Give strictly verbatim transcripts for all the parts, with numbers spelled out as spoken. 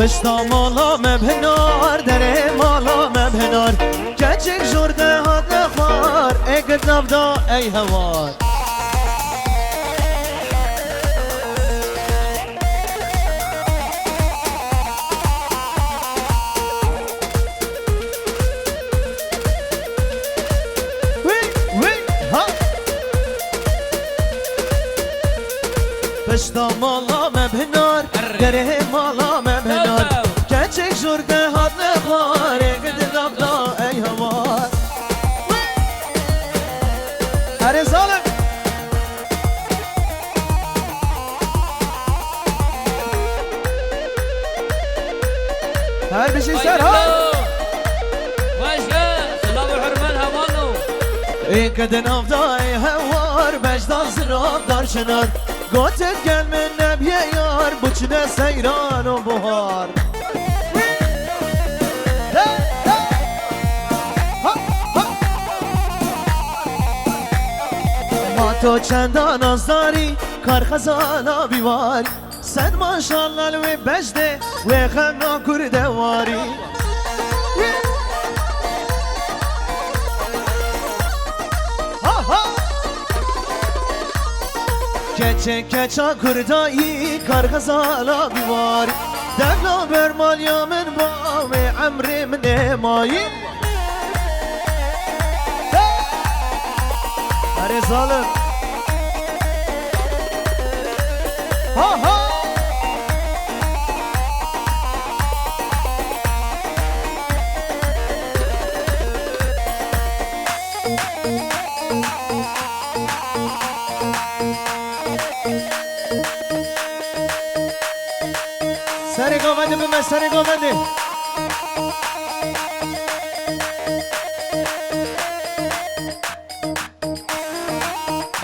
Pişta mala me bi hinar, derê mala me bi hinar. Keçik jor de hatine xwar, ê gird nav da ey hewar. Wî, wî, ha. Pişta mala me bi hinar, derê mala me bi hinar. Keçik jor de hatine xwar, ê gird nav da ey hewar. Erê zalim. Her bijî Serhat. Weş be, silav û hurmet hevalno. Ê ke di nav da ey hewar, bejda zirav dar çinar. Gotin gel min nebiye yar, biçine seyran û buhar. Hey, hey. Ha, ha. Ma to çenda nazdarî, kar xezala bîwarî. Sed maşallah li wê bejdê, wê xemna kurde warî. Ha, ha. Keçê keça kurdayî, kar xezala bîwarî. Devla bermaliya min ba wê emrê min ê mayî. Erê zalim. Ha, ha. Serê govendê bime, serê govendê.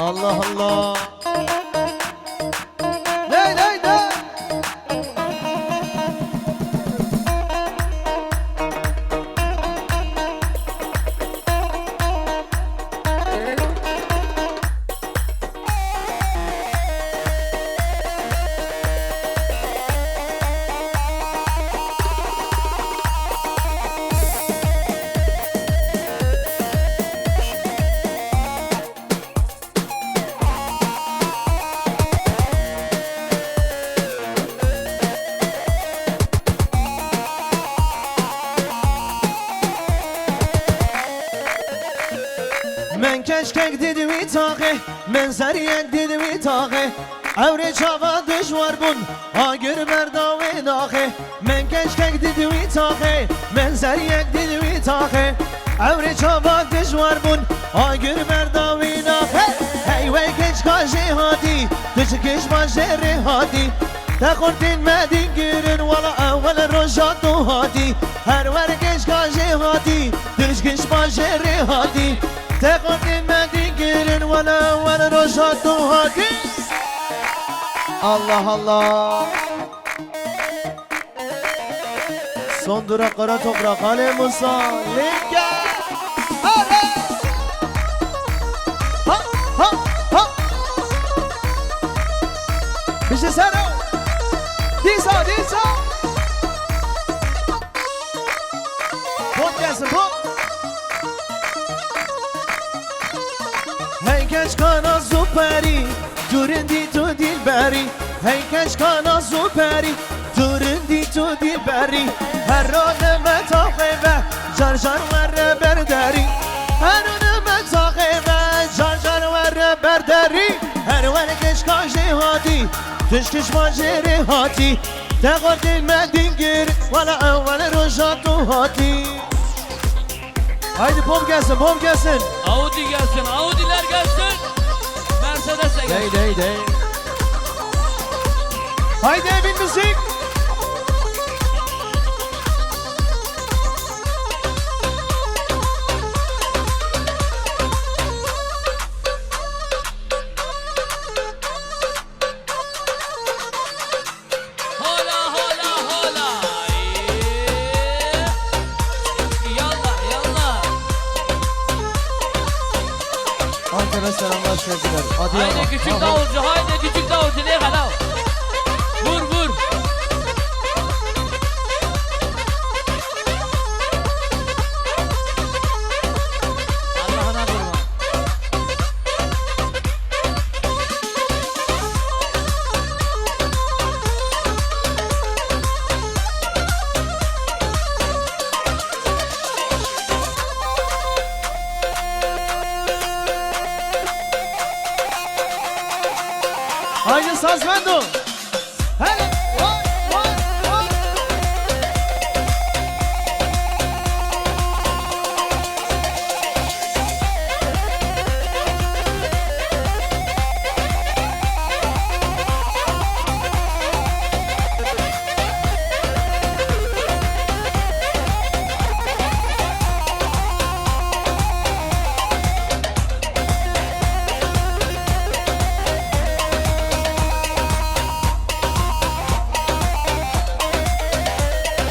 Allah Allah. Ley, ley, ley. Min keçkek dît wî taxê, min zeriyek dît wî taxê. Ewrê çava dijwar bûn, agir berda wê naxê. Min keçkek dît wî taxê, min zeriyek dît wî taxê. Ewrê çava dijwar bûn, agir berda wî naxê. Hey, wey keçka jêhatî, tu ji kişma jêrê hatî. Te xurtîn me dîn girin, wela ewel roja tu hatî. Her wer keçka jêhatî, tu ji kişma jêrê hatî. Te xurtîn me dîn girin, wela ewel roja tu hatî. Allah Allah. Son dura qara toprak, Halê Musa. Lêke. Hare. Ha, ha, ha. Bijî ser o. Dîsa, dîsa. Bot gelsin, bot. Hey keçka naz û perî, tu rindî tu dîlberî. Hey keçka naz û perî, tu rindî tu dîlberî. Her rane me taxê ve, car car were berderî. Her rane me taxê ve, car car were berderî. Her were keçka jêhatî, tu ji kişma jêrê hatî. Te xurtîn me dîn gir, wela ewel roja tu hatî. Haydi pop gelsin, pop gelsin. Audi gelsin, Audi'ler gelsin. Mercedes de gelsin. Dey, dey, dey. Haydi evin müzik. Hola, hola, hola. Yallah, yallah. Antep'e selamlar, sevgiler. Adıyaman. Haydi küçük davulcu, haydi küçük davulcu, ne kadar? Vur, vur. Haydi sazmendo. Hele. Vay, vay, vay.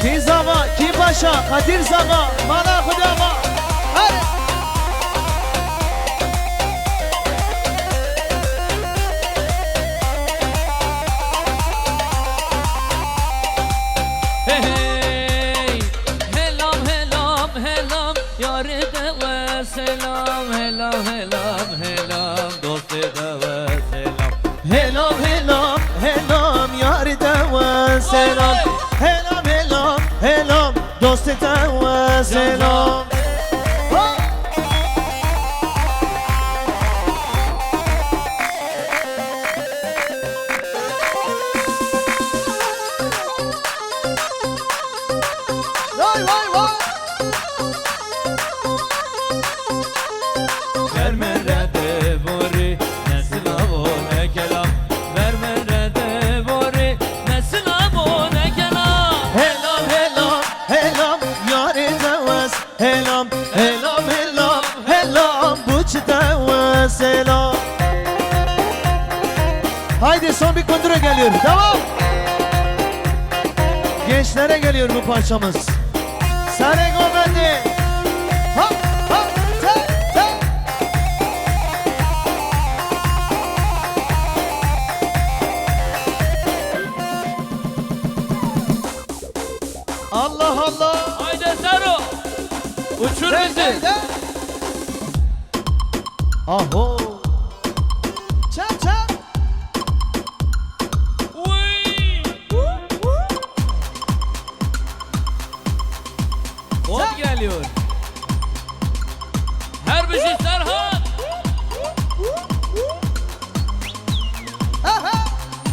Kî zava, kî paşa, Xedîr zava, mala Xuda va. Her Hey, hey, helam, helam, helam, yarê de we selam, helam, helam, helam, dostê de we selam. Helam, helam, helam, yarê de we selam. Hey! Helam, helam, helam, dostê de we selam. Vay, vay, vay. Ver min re devorî, ne silav û ne kelam. Ver min re devorî, ne silav û ne kelam. Helam, helam, helam, yarê de wes. Helam, helam, helam, helam, bu çi te wes helam. Haydi son bir kundura geliyor. Tamam. Gençlere geliyor bu parçamız. Sare govende. Ha, ha, te, te. Allah Allah. Haydi Sero. Uçur bizi. De, de, de. Aho. Çap, çap. Uy. Hop geliyor. Her bir şey Serhat. Aha.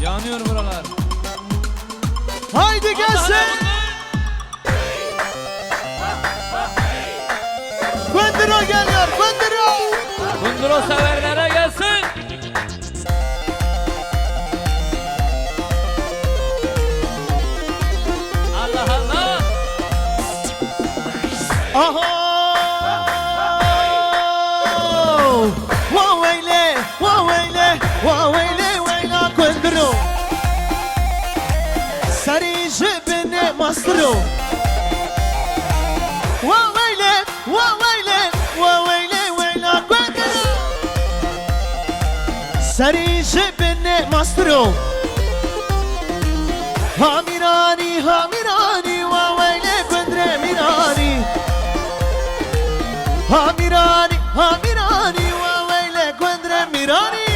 Yanıyor buralar. Haydi gelsin. Gunduro geliyor, Gunduro. Gunduro severlere gelsin. Allah Allah. Aha! Wa weyle, wa weyle, wa weyle, weyla Gunduro. Serî ji binê mastiro. Wa weyle, wa weyle, wa weyle, weyla Gunduro. Serî ji binê mastiro. Ha mîranî, ha mîranî, wa weyle gundrê mîranî. Ha mîranî, ha mîranî, wa weyle gundrê mîranî.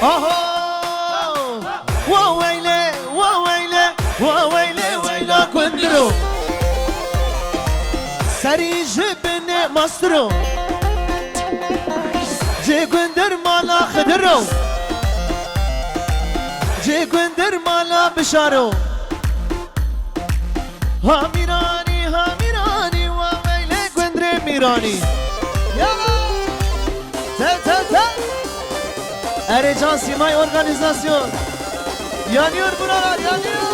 Aha! Wa weyle, wa weyle, wa weyle, weyla gundiro. Serî ji binê mastiro. Cê gundir mala Xidiro. Cê gundir mala Bişaro. Ha mîranî, ha mîranî, wa weylê gundrê mîranî. Yala! Te, te, te! Erê Can Sîmay Organizasyon. Yanıyor buralar, yanıyor!